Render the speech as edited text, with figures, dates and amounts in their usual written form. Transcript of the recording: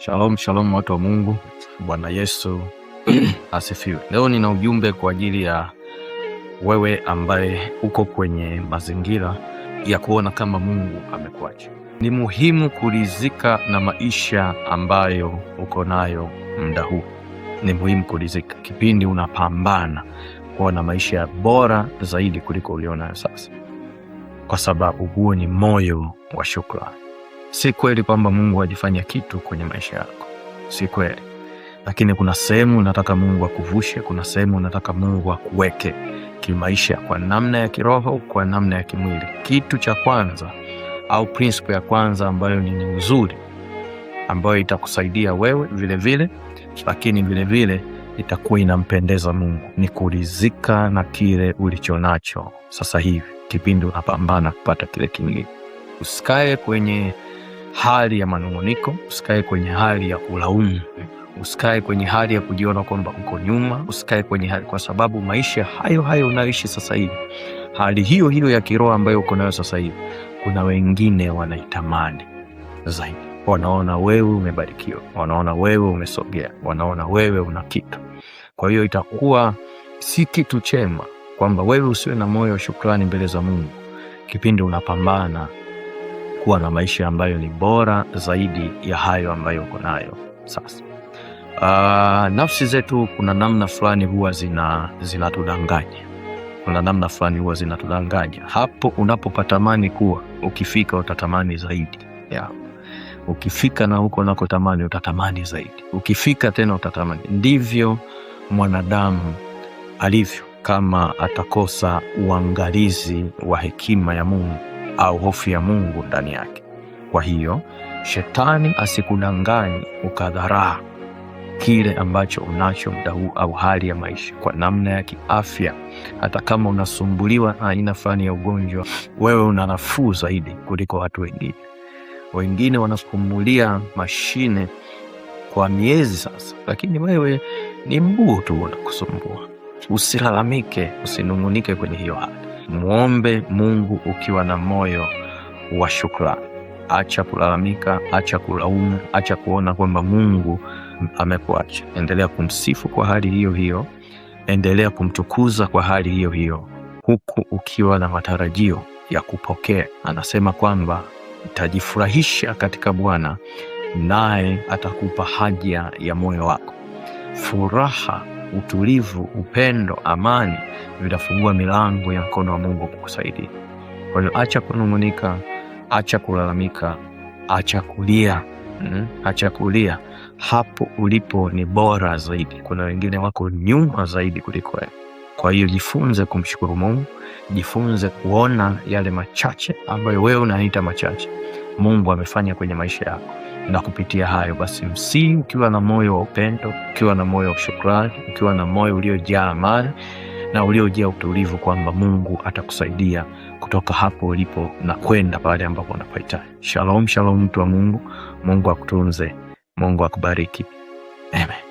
Shalom, shalom watu wa Mungu. Bwana Yesu asifiwe. Leo nina ujumbe kwa ajili ya wewe ambaye uko kwenye mazingira ya kuona kama Mungu amekuacha. Ni muhimu kuridhika na maisha ambayo uko nayo muda huu. Ni muhimu kuridhika kipindi unapambana kuwa na maisha bora zaidi kuliko ulionayo sasa, kwa sababu huo ni moyo wa shukrani. Si kweli kwamba Mungu hajafanya kitu kwenye maisha yako, si kweli, lakini kuna sehemu nataka Mungu akuvushe, kuna sehemu nataka Mungu akuweke kimaisha, kwa namna ya kiroho, kwa namna ya kimwili. Kitu cha kwanza au principle ya kwanza ambayo ni nzuri, ambayo itakusaidia wewe vilevile, lakini vilevile itakuwa inampendeza Mungu, ni kuridhika na kile ulichonacho sasa hivi, kipindi unapambana kupata kile kingine. Usikae kwenye hali ya manung'uniko, usikae kwenye hali ya kulaumu, usikae kwenye hali ya kujiona kwamba uko nyuma, usikae kwenye hali, kwa sababu maisha hayo hayo unayoishi sasa hivi, hali hiyo hiyo ya kiroho ambayo uko nayo sasa hivi, kuna wengine wanaitamani zaidi. Wanaona wewe umebarikiwa, wanaona wewe umesogea, wanaona wewe una kitu. Kwa hiyo itakuwa si kitu chema kwamba wewe usiwe na moyo wa shukrani mbele za Mungu kipindi unapambana kuwa na maisha ambayo ni bora zaidi ya hayo ambayo uko nayo sasa. Nafsi zetu kuna namna fulani huwa zinatudanganya, kuna namna fulani huwa zinatudanganya. Hapo unapopatamani kuwa, ukifika utatamani zaidi ya. Ukifika na huko unakotamani utatamani zaidi, ukifika tena utatamani. Ndivyo mwanadamu alivyo kama atakosa uangalizi wa hekima ya Mungu au hofu ya Mungu ndani yake. Kwa hiyo shetani asikudanganye ukadharaa kile ambacho unacho muda huu au hali ya maisha kwa namna ya kiafya. Hata kama unasumbuliwa na aina fulani ya ugonjwa, wewe una nafuu zaidi kuliko watu wengine. Wengine wanapumulia mashine kwa miezi sasa, lakini wewe ni mguu tu unakusumbua. Usilalamike, usinung'unike kwenye hiyo hali. Mwombe Mungu ukiwa na moyo wa shukrani. Acha kulalamika, acha kulaumu, acha kuona kwamba Mungu amekuacha. Endelea kumsifu kwa hali hiyo hiyo, endelea kumtukuza kwa hali hiyo hiyo, huku ukiwa na matarajio ya kupokea. Anasema kwamba utajifurahisha katika Bwana, naye atakupa haja ya moyo wako. Furaha, utulivu, upendo, amani vitafungua milango ya mkono wa Mungu kukusaidia. Kwa hiyo acha kunung'unika, acha kulalamika, acha kulia, acha kulia. Hapo ulipo ni bora zaidi. Kuna wengine wako nyuma zaidi kuliko wewe. Kwa hiyo jifunze kumshukuru Mungu, jifunze kuona yale machache ambayo wewe unaita machache Mungu amefanya kwenye maisha yako, na kupitia hayo basi msii, ukiwa na moyo wa upendo, ukiwa na moyo wa shukrani, ukiwa na moyo uliojaa amani na uliojaa utulivu, kwamba Mungu atakusaidia kutoka hapo ulipo na kwenda pale ambapo unapahitaji. Shalom, shalom, mtu wa Mungu. Mungu akutunze, Mungu akubariki. Amen.